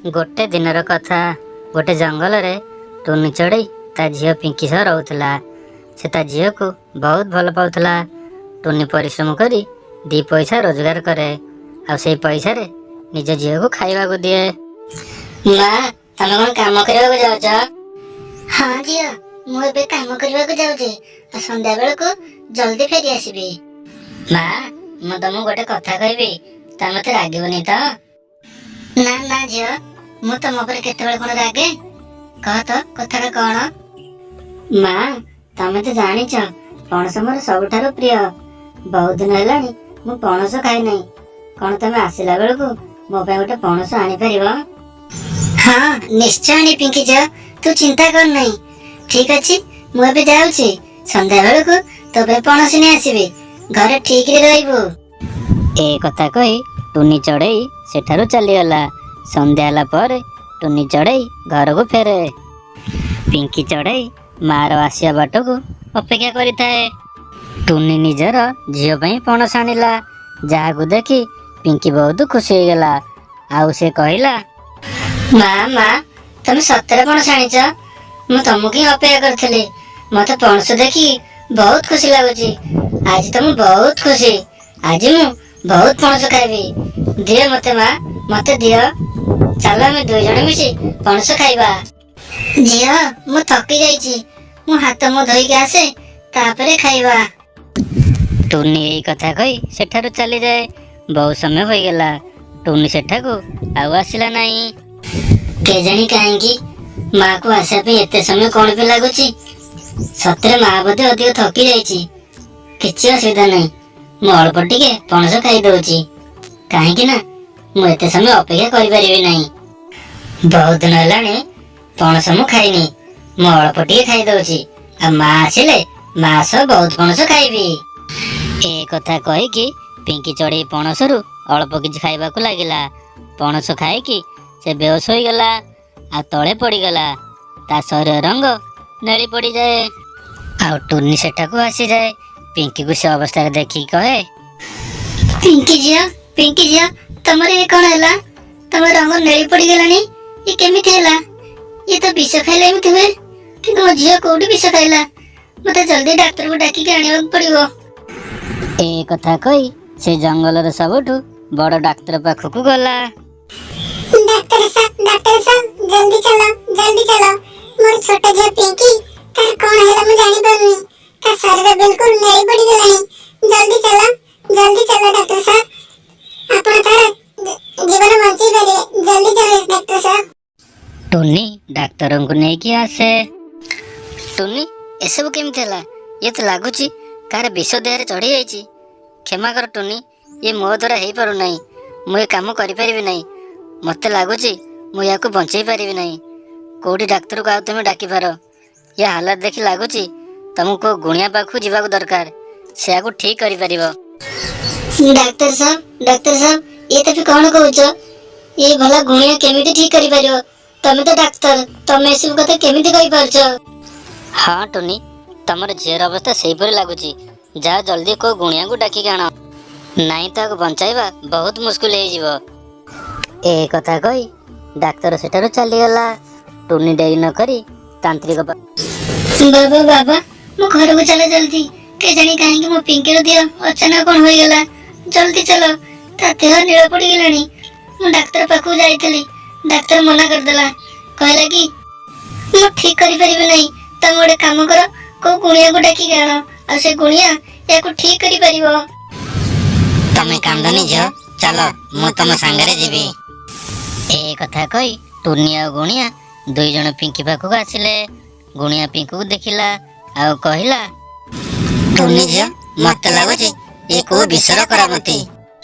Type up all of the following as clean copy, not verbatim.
ଗୋଟେ ଦିନର କଥା, ଗୋଟେ ଜଙ୍ଗଲରେ ଟୁନି ଚଢ଼େଇ ତା ଝିଅ ପିଙ୍କି ସହ ରହୁଥିଲା। ସେ ତା ଝିଅକୁ ବହୁତ ଭଲ ପାଉଥିଲା। ଟୁନି ପରିଶ୍ରମ କରି 2 ପଇସା ରୋଜଗାର କରେ ଆଉ ସେଇ ପଇସାରେ ନିଜ ଝିଅକୁ ଖାଇବାକୁ ଦିଏ। ମା, ତମେ କଣ କାମ କରିବାକୁ ଯାଉଛ? ହଁ ଝିଅ, ମୁଁ ଏବେ କାମ କରିବାକୁ ଯାଉଛି ଆଉ ସନ୍ଧ୍ୟା ବେଳକୁ ଜଲ୍ଦି ଫେରି ଆସିବି। ମା, ମୁଁ ତମକୁ ଗୋଟେ କଥା କହିବି, ତମେ ମତେ ରାଗିବନି ତ? ନା ନା ଝିଅ, ମୁଁ ତମ ଉପରେ କେତେବେଳେ କଣ ରାଗେ? କହ ତ କଥାଟା କଣ? ମା, ତମେ ତ ଜାଣିଛ ପଣସ ମୋର ସବୁଠାରୁ ପ୍ରିୟ। ବହୁତ ଦିନ ହେଲାଣି ମୁଁ ପଣସ ଖାଇନାହିଁ। କଣ ତମେ ଆସିଲା ବେଳକୁ ମୋ ପାଇଁ ଗୋଟେ ପଣସ ଆଣିପାରିବ? ହଁ ନିଶ୍ଚୟ ଆଣି ପିଙ୍କି ଝିଅ, ତୁ ଚିନ୍ତା କର ନାହିଁ। ଠିକ ଅଛି, ମୁଁ ଏବେ ଯାଉଛି, ସନ୍ଧ୍ୟା ବେଳକୁ ତୋ ପାଇଁ ପଣସ ନେଇ ଆସିବି। ଘରେ ଠିକରେ ରହିବୁ। ଏ କଥା କହି ଟୁନି ଚଢ଼େଇ ସେଠାରୁ ଚାଲିଗଲା। ସନ୍ଧ୍ୟା ହେଲା ପରେ ଟୁନି ଚଢ଼େଇ ଘରକୁ ଫେରେ। ପିଙ୍କି ଚଢ଼େଇ ମାର ଆସିବା ବାଟକୁ ଅପେକ୍ଷା କରିଥାଏ। ଟୁନି ନିଜର ଝିଅ ପାଇଁ ପଣସ ଆଣିଲା, ଯାହାକୁ ଦେଖି ପିଙ୍କି ବହୁତ ଖୁସି ହେଇଗଲା ଆଉ ସେ କହିଲା, ମା ମା, ତମେ ସତରେ ପଣସ ଆଣିଛ? ମୁଁ ତମକୁ ହିଁ ଅପେକ୍ଷା କରିଥିଲି। ମତେ ପଣସ ଦେଖି ବହୁତ ଖୁସି ଲାଗୁଛି। ଆଜି ତ ମୁଁ ବହୁତ ଖୁସି। ଆଜି ମୁଁ ବହୁତ ପଣସ ଖାଇବି। ଦିଅ ମତେ ମା, ମତେ ଦିଅ। ଚାଲ ଆମେ ଦୁଇ ଜଣ ମିଶି ପଣସ ଖାଇବା। ଝିଅ, ମୁଁ ଥକି ଯାଇଛି, ମୁଁ ହାତ ମୁହଁ ଧୋଇକି ଆସେ, ତାପରେ ଖାଇବା। ଟୁନି ଏଇ କଥା କହି ସେଠାରୁ ଚାଲିଯାଏ। ବହୁତ ସମୟ ହୋଇଗଲା, ଟୁନି ସେଠାକୁ ଆଉ ଆସିଲା ନାହିଁ। କେଜାଣି କାହିଁକି ମାକୁ ଆସିବା ପାଇଁ ଏତେ ସମୟ କଣ ବି ଲାଗୁଛି? ସତରେ ମା ବୋଧେ ଅଧିକ ଥକି ଯାଇଛି। କିଛି ଅସୁବିଧା ନାହିଁ, ମୁଁ ଅଳ୍ପ ଟିକେ ପଣସ ଖାଇଦଉଛି, କାହିଁକି ନା ମୁଁ ଏତେ ସମୟ ଅପେକ୍ଷା କରିପାରିବି ନାହିଁ। ବହୁତ ଦିନ ହେଲାଣି ପଣସ ମୁଁ ଖାଇନି। ମୁଁ ଅଳ୍ପ ଟିକେ ଖାଇଦଉଛି ଆଉ ମା ଆସିଲେ ମା ସହ ବହୁତ ପଣସ ଖାଇବି। ଏ କଥା କହିକି ପିଙ୍କି ଚଢ଼େଇ ପଣସରୁ ଅଳ୍ପ କିଛି ଖାଇବାକୁ ଲାଗିଲା। ପଣସ ଖାଇକି ସେ ବେହୋସ ହୋଇଗଲା ଆଉ ତଳେ ପଡ଼ିଗଲା। ତା ଶରୀର ରଙ୍ଗ ନେଳି ପଡ଼ିଯାଏ ଆଉ ଟୁନି ସେଠାକୁ ଆସିଯାଏ। ପିଙ୍କିକୁ ସେ ଅବସ୍ଥାରେ ଦେଖିକି କହେ, ପିଙ୍କି ଝିଅ, ପିଙ୍କି ଝିଅ, ତମର ଇଏ କଣ ହେଲା? ତମ ରଙ୍ଗ ନେଳି ପଡ଼ିଗଲାଣି, ଇଏ କେମିତି ହେଲା? ଇଏ ତ ବିଷ ଖାଇଲେ ଏମିତି ହୁଏ, କିନ୍ତୁ ମୋ ଝିଅ କୋଉଠି ବିଷ ଖାଇଲା? ମତେ ଜଲ୍ଦି ଡାକ୍ତରକୁ ଡାକିକି ଆଣିବାକୁ ପଡିବ। ଏ କଥା କହି ସେ ଜଙ୍ଗଲର ସବୁଠୁ ବଡ଼ ଡାକ୍ତର ପାଖକୁ ଗଲା। ଡାକ୍ତର ସାହେବ, ଡାକ୍ତର ସାହେବ, ଜଲ୍ଦି ଚାଲ, ଜଲ୍ଦି ଚାଲ। ମୋର ଛୋଟ ଝିଅ ପିଙ୍କି, ତାର କଣ ହେଲା ମୁଁ ଜାଣିପାରୁନି। ତା ଶରୀର ବିଲକୁଲ ନେଳି ପଡ଼ିଗଲାଣି। ଜଲ୍ଦି ଚାଲ, ଜଲ୍ଦି ଚାଲ ଡାକ୍ତର ସାହେବ, ଆପଣ ତାର ଜୀବନ ବଞ୍ଚେଇ ପାରିବେ। ଜଲ୍ଦି ଚାଲ ଡାକ୍ତର ସାହେବ। ଟୁନି ଡାକ୍ତରଙ୍କୁ ନେଇକି ଆସେ। ଟୁନି, ଏସବୁ କେମିତି ହେଲା? ଇଏ ତ ଲାଗୁଛି କାହାର ବିଷ ଦେହରେ ଚଢ଼ି ଯାଇଛି। କ୍ଷମା କର ଟୁନି, ଇଏ ମୋ ଦ୍ୱାରା ହେଇପାରୁନାହିଁ। ମୁଁ ଏ କାମ କରିପାରିବି ନାହିଁ। ମୋତେ ଲାଗୁଛି ମୁଁ ୟାକୁ ବଞ୍ଚେଇ ପାରିବି ନାହିଁ। କୋଉଠି ଡାକ୍ତରକୁ ଆଉ ତୁମେ ଡାକିପାର। ୟା ହାଲତ ଦେଖି ଲାଗୁଛି ତମକୁ କୋଉ ଗୁଣିଆ ପାଖକୁ ଯିବାକୁ ଦରକାର, ସେ ୟାକୁ ଠିକ୍ କରିପାରିବ। ଡାକ୍ତର ସାହେବ, ଡାକ୍ତର ସାହେବ, ଇଏ ତମେ କଣ କହୁଛ? ଇଏ ଭଲା ଗୁଣିଆ କେମିତି ଠିକ କରିପାରିବ? ତମେ ତ ଡାକ୍ତର, ତମେ ଏସବୁ କଥା କେମିତି କହିପାରୁଛ? ହଁ ଟୁନି, ତମର ଝିଅର ଅବସ୍ଥା ସେଇପରି ଲାଗୁଛି। ଯାଅ ଜଲ୍ଦି କୋଉ ଗୁଣିଆକୁ ଡାକିକି ଆଣ, ନାଇଁ ତାକୁ ବଞ୍ଚାଇବା ବହୁତ ମୁସ୍କିଲ ହେଇଯିବ। ଏ କଥା କହି ଡାକ୍ତର ସେଠାରୁ ଚାଲିଗଲା। ଟୁନି ଡେରି ନ କରି ତାନ୍ତ୍ରିକ ବାବା ବାବା, ମୋ ଘରକୁ ଚାଲ ଜଲ୍ଦି। କେଜାଣି କାହିଁକି ମୋ ପିଙ୍କିର ଦେହ ଅଚାନକ କଣ ହୋଇଗଲା। ଜଲ୍ଦି ଚାଲ, ତା ଦେହ ନୀଳ ପଡ଼ିଗଲାଣି। ମୁଁ ଡାକ୍ତର ପାଖକୁ ଯାଇଥିଲି, ଡାକ୍ତର ମନା କରିଦେଲା, କହିଲା କି ମୁଁ ଠିକ କରିପାରିବି ନାହିଁ। ତମେ ଗୋଟେ କାମ କର, କୋଉ ଗୁଣିଆକୁ ଡାକିକି ଆଣ, ଆଉ ସେ ଗୁଣିଆ ୟାକୁ ଠିକ କରିପାରିବ। ତମେ କାନ୍ଦନି ଝିଅ, ଚାଲ ମୁଁ ତମ ସାଙ୍ଗରେ ଯିବି। ଏ କଥା କହି ଟୁନି ଆଉ ଗୁଣିଆ ଦୁଇ ଜଣ ପିଙ୍କି ପାଖକୁ ଆସିଲେ। ଗୁଣିଆ ପିଙ୍କୁକୁ ଦେଖିଲା ଆଉ କହିଲା, ଟୁନି ଝିଅ, ମତେ ଲାଗୁଛି ଇଏ କୋଉ ବିଷର କରାମତି।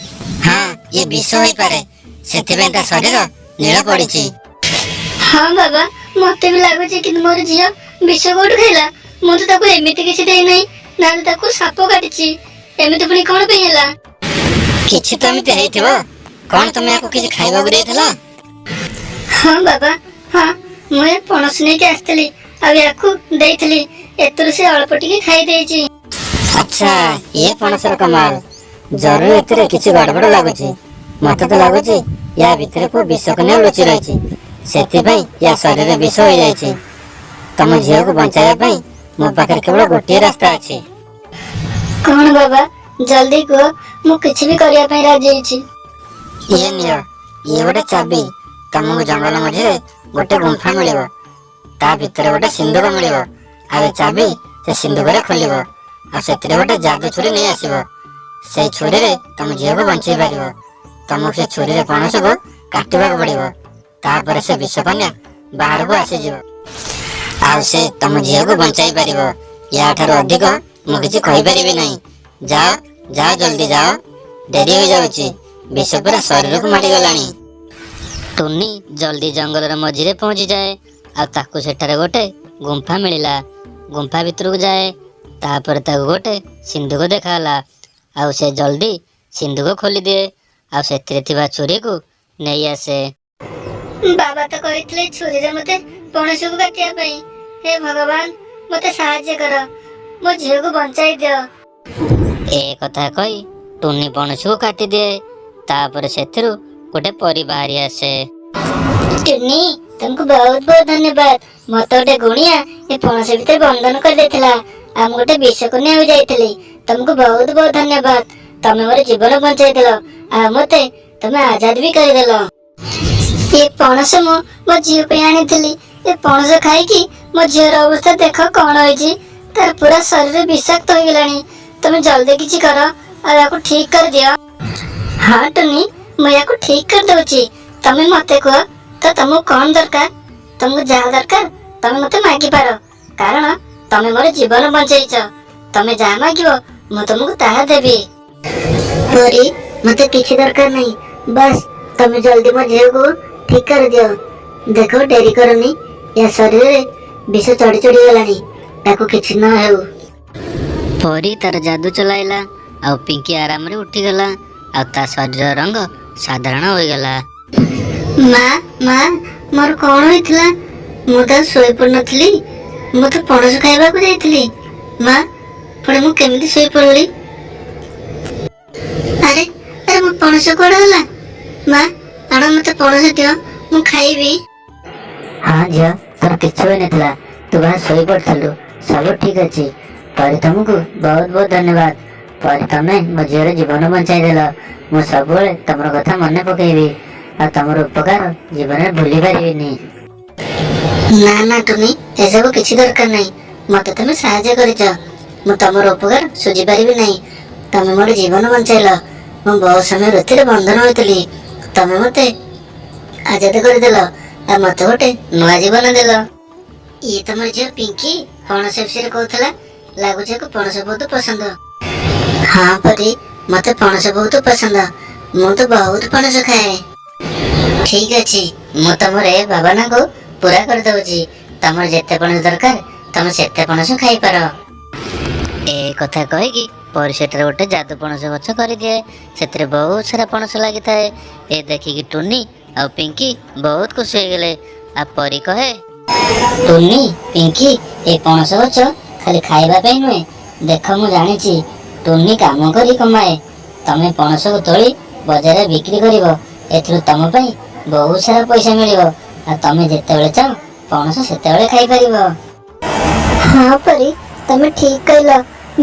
ହଁ, ଇଏ ବିଷ ହୋଇପାରେ, ସେଥିପାଇଁ ତା ଶରୀର ନୀଳ ପଡ଼ିଛି। ହଁ ବାବା, ମତେ ବି ଲାଗୁଛି। କିନ୍ତୁ ମୋର ଝିଅ ବିଷ କୋଉଠୁ ଖାଇଲା? ମୁଁ ତ ତାକୁ ଏମିତି କିଛି ଦେଇନାହିଁ, ନା ତ ତାକୁ ସାପ କାଟିଛି। ଏମିତି ପୁଣି କଣ ପାଇଁ ହେଲା? କିଛି ତ ଏମିତି ହେଇଥିବ। କଣ ତମେ ୟାକୁ କିଛି ଖାଇବାକୁ ଦେଇଥିଲ? ହଁ ବାବା, ହଁ, ମୁଁ ଏ ପଣସ ନେଇକି ଆସିଥିଲି ଆଉ ୟାକୁ ଦେଇଥିଲି। ଏଥିରୁ ସେ ଅଳ୍ପ ଟିକେ ଖାଇ ଦେଇଛି। ଆଚ୍ଛା, ଇଏ ପଣସର କମାଲ। ଜରୁର ଏଥିରେ କିଛି ଗଡ଼ବଡ଼ ଲାଗୁଛି। ମତେ ତ ଲାଗୁଛି ୟା ଭିତରେ କୋଉ ବିଷକନ୍ୟା ଲୁଚି ରହିଛି, ସେଥିପାଇଁ ୟା ଶରୀରରେ ବିଷ ହୋଇଯାଇଛି। ତମ ଝିଅକୁ ବଞ୍ଚାଇବା ପାଇଁ ମୋ ପାଖରେ କେବଳ ଗୋଟିଏ ରାସ୍ତା ଅଛି। କଣ ବାବା, ଜଲ୍ଦି କୁହ, ମୁଁ କିଛି ବି କରିବା ପାଇଁ ରାଜି ହେଇଛି। ଇଏ ନିଅ, ଇଏ ଗୋଟେ ଚାବି। ତମକୁ ଜଙ୍ଗଲ ମଝିରେ ଗୋଟେ ଗୁମ୍ଫା ମିଳିବ, ତା ଭିତରେ ଗୋଟେ ସିନ୍ଧୁକ ମିଳିବ, ଆଉ ଏ ଚାବି ସେ ସିନ୍ଧୁକରେ ଖୋଲିବ, ଆଉ ସେଥିରେ ଗୋଟେ ଯାଦୁ ଛୁରୀ ନେଇ ଆସିବ। ସେଇ ଛୁରୀରେ ତମ ଝିଅକୁ ବଞ୍ଚେଇ ପାରିବ। ତମକୁ ସେ ଛୁରୀରେ ପଣସକୁ କାଟିବାକୁ ପଡିବ। ତାପରେ ସେ ବିଷକନ୍ୟା ବାହାରକୁ ଆସିଯିବ ଆଉ ସେ ତମ ଝିଅକୁ ବଞ୍ଚାଇ ପାରିବ। ୟା ଠାରୁ ଅଧିକ ମୁଁ କିଛି କହିପାରିବି ନାହିଁ। ଯାଅ ଯାଅ, ଜଲ୍ଦି ଯାଅ, ଡେରି ହୋଇଯାଉଛି। ବିଷ ପୁରା ଶରୀରକୁ ମାଡ଼ିଗଲାଣି। ଟୁନି ଜଲ୍ଦି ଜଙ୍ଗଲର ମଝିରେ ପହଞ୍ଚିଯାଏ ଆଉ ତାକୁ ସେଠାରେ ଗୋଟେ ଗୁମ୍ଫା ମିଳିଲା। ଗୁମ୍ଫା ଭିତରକୁ ଯାଏ। ତାପରେ ତାକୁ ଗୋଟେ ସିନ୍ଧୁକ ଦେଖାଗଲା ଆଉ ସେ ଜଲ୍ଦି ସିନ୍ଧୁକ ଖୋଲିଦିଏ ଆଉ ସେଥିରେ ଥିବା ଛୁରୀକୁ ନେଇ ଆସେ। ବାବା ତ କହିଥିଲେ ଛୁରୀରେ ମତେ ପଣସକୁ କାଟିବା ପାଇଁ। ହେ ଭଗବାନ, ମତେ ସାହାଯ୍ୟ କର, ମୋ ଝିଅକୁ ବଞ୍ଚାଇ ଦିଅ। ଏ କଥା କହି ଟୁନି ପଣସକୁ କାଟିଦିଏ। ତାପରେ ସେଥିରୁ ଗୋଟେ ପରି ବାହାରି ଆସେ। ଟୁନି, ତମକୁ ବହୁତ ବହୁତ ଧନ୍ୟବାଦ। ମତେ ଗୋଟେ ଗୁଣିଆ ଏ ପଣସ ଭିତରେ ବନ୍ଧନ କରିଦେଇଥିଲା ଆଉ ମୁଁ ଗୋଟେ ବିଷକନ୍ୟା ହୋଇ ଯାଇଥିଲି। ତମକୁ ବହୁତ ବହୁତ ଧନ୍ୟବାଦ। ତମେ ମୋର ଜୀବନ ବଞ୍ଚାଇଦେଲ ଆଉ ମତେ ତମେ ଆଜାଦ ବି କରିଦେଲ। ଏ ପଣସ ମୁଁ ମୋ ଝିଅ ପାଇଁ ଆଣିଥିଲି। ଏ ପଣସ ଖାଇକି ମୋ ଝିଅର ଅବସ୍ଥା ଦେଖ କଣ ହେଇଛି। ତାର ପୁରା ଶରୀର ବିଷାକ୍ତ ହେଇଗଲାଣି। ତମେ ଜଲ୍ଦି କିଛି କର ଆଉ ୟାକୁ ଠିକ କରିଦିଅ। ହଁ ଟୁନି, ମୁଁ ୟାକୁ ଠିକ କରିଦଉଛି। ତମେ ମତେ କୁହ ତ ତମକୁ କଣ ଦରକାର? ତମକୁ ଯାହା ଦରକାର ତମେ ମତେ ମାଗିପାର, କାରଣ ତମେ ମୋର ଜୀବନ ବଞ୍ଚେଇଛ। ତମେ ଯାହା ମାଗିବ ମୁଁ ତମକୁ ତାହା ଦେବି। ପରି, ମତେ କିଛି ଦରକାର ନାହିଁ। ବାସ୍ ତମେ ଜଲ୍ଦି ମୋ ଝିଅକୁ ଠିକ କରିଦିଅ। ଦେଖ, ଡେରି କରନି, ୟା ଶରୀରରେ ବିଷ ଚଢି ଚଢି ଗଲାଣି, ତାକୁ କିଛି ନ ହେଉ। ପରି ତାର ଯାଦୁ ଚଲାଇଲା ଆଉ ପିଙ୍କି ଆରାମରେ ଉଠିଗଲା ଆଉ ତା ଶରୀରର ରଙ୍ଗ ସାଧାରଣ ହୋଇଗଲା। ମା ମା, ମୋର କଣ ହେଇଥିଲା? ମୁଁ ତ ଶୋଇପଡ଼ିନଥିଲି, ମୁଁ ତ ପଣସ ଖାଇବାକୁ ଯାଇଥିଲି। ମା, ପୁଣି ମୁଁ କେମିତି ଶୋଇପଡ଼ିଲି? ଆରେ ଆରେ, ମୋ ପଣସ କୁଆଡ଼େ ଗଲା? ମା, ଆଣ, ମତେ ପଣସ ଦିଅ, ମୁଁ ଖାଇବି। ହଁ ଝିଅ, ତୋର କିଛି ହୋଇନଥିଲା, ତୁ ବାସ୍ ଶୋଇପଡ଼ିଥିଲୁ। ସବୁ ଠିକ ଅଛି। ପରି, ତମକୁ ବହୁତ ବହୁତ ଧନ୍ୟବାଦ। ପରି, ତମେ ମୋ ଝିଅର ଜୀବନ ବଞ୍ଚାଇଦେଲ। ମୁଁ ସବୁବେଳେ ତମର କଥା ମନେ ପକେଇବି ଆଉ ତମର ଉପକାର ଜୀବନରେ ଭୁଲି ପାରିବିନି। ନା ନା ଟୁନି, ଏସବୁ କିଛି ଦରକାର ନାହିଁ। ମତେ ତମେ ସାହାଯ୍ୟ କରିଛ, ମୁଁ ତମର ଉପକାର ସୁଝି ପାରିବି ନାହିଁ। ତମେ ମୋର ଜୀବନ ବଞ୍ଚାଇଲ। ମୁଁ ବହୁତ ସମୟ ଋତୁରେ ବନ୍ଧନ ହୋଇଥିଲି, ତମେ ମତେ ଆଜାଦ କରିଦେଲ ଆଉ ମତେ ଗୋଟେ ନୂଆ ଜୀବନ ଦେଲ। ଇଏ ତମର ଝିଅ ପିଙ୍କି ପଣସ ବିଷୟରେ କହୁଥିଲା। ଲାଗୁଛି ୟାକୁ ପଣସ ବହୁତ ପସନ୍ଦ। ହଁ ପରି, ମତେ ପଣସ ବହୁତ ପସନ୍ଦ। ମୁଁ ତ ବହୁତ ପଣସ ଖାଏ। ଠିକ ଅଛି, ମୁଁ ତମର ଏ ଭାବନାକୁ ପୁରା କରିଦଉଛି। ତମର ଯେତେ ପଣସ ଦରକାର ତମେ ସେତେ ପଣସ ଖାଇପାର। ଏ କଥା କହିକି ପରି ସେଠାରେ ଗୋଟେ ଯାଦୁ ପଣସ ଗଛ କରିଦିଏ। ସେଥିରେ ବହୁତ ସାରା ପଣସ ଲାଗିଥାଏ। ଏ ଦେଖିକି ଟୁନି ଆଉ ପିଙ୍କି ବହୁତ ଖୁସି ହେଇଗଲେ। ଆଉ ପରି କହେ, ଟୁନି, ପିଙ୍କି, ଏ ପଣସ ଗଛ ଖାଲି ଖାଇବା ପାଇଁ ନୁହେଁ। ଦେଖ, ମୁଁ ଜାଣିଛି ଟୁନି କାମ କରି କମାଏ। ତମେ ପଣସକୁ ତୋଳି ବଜାରରେ ବିକ୍ରି କରିବ। ଏଥିରୁ ତମ ପାଇଁ ବହୁତ ସାରା ପଇସା ମିଳିବ ଆଉ ତମେ ଯେତେବେଳେ ଚାହଁ ପଣସ ସେତେବେଳେ ଖାଇପାରିବ। ହଁ ପରି, ତମେ ଠିକ କହିଲ।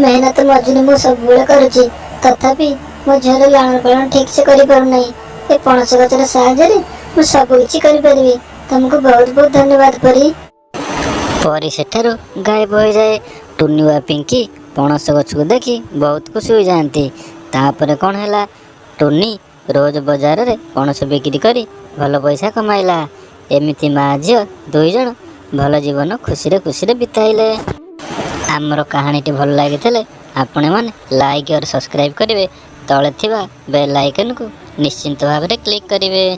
ମେହନତ ମଜୁରୀ ମୁଁ ସବୁବେଳେ କରୁଛି, ତଥାପି ମୋ ଝିଅର ଲାଳନ ପାଳନ ଠିକ ସେ କରିପାରୁନାହିଁ। ଏ ପଣସ ଗଛର ସାହାଯ୍ୟରେ ମୁଁ ସବୁ କିଛି କରିପାରିବି। ତମକୁ ବହୁତ ବହୁତ ଧନ୍ୟବାଦ ପରି। ପରି ସେଠାରୁ ଗାୟବ ହୋଇଯାଏ। ଟୁନି ଓ ପିଙ୍କି ପଣସ ଗଛକୁ ଦେଖି ବହୁତ ଖୁସି ହୋଇଯାଆନ୍ତି। ତାପରେ କ'ଣ ହେଲା? ଟୁନି ରୋଜ ବଜାରରେ ପଣସ ବିକ୍ରି କରି ଭଲ ପଇସା କମାଇଲା। ଏମିତି ମା ଝିଅ ଦୁଇ ଜଣ ଭଲ ଜୀବନ ଖୁସିରେ ଖୁସିରେ ବିତାଇଲେ। ଆମର କାହାଣୀଟି ଭଲ ଲାଗିଥିଲେ ଆପଣମାନେ ଲାଇକ୍ ଅର୍ ସବସ୍କ୍ରାଇବ୍ କରିବେ। ତଳେ ଥିବା ବେଲ୍ ଆଇକନ୍କୁ ନିଶ୍ଚିନ୍ତ ଭାବରେ କ୍ଲିକ୍ କରିବେ।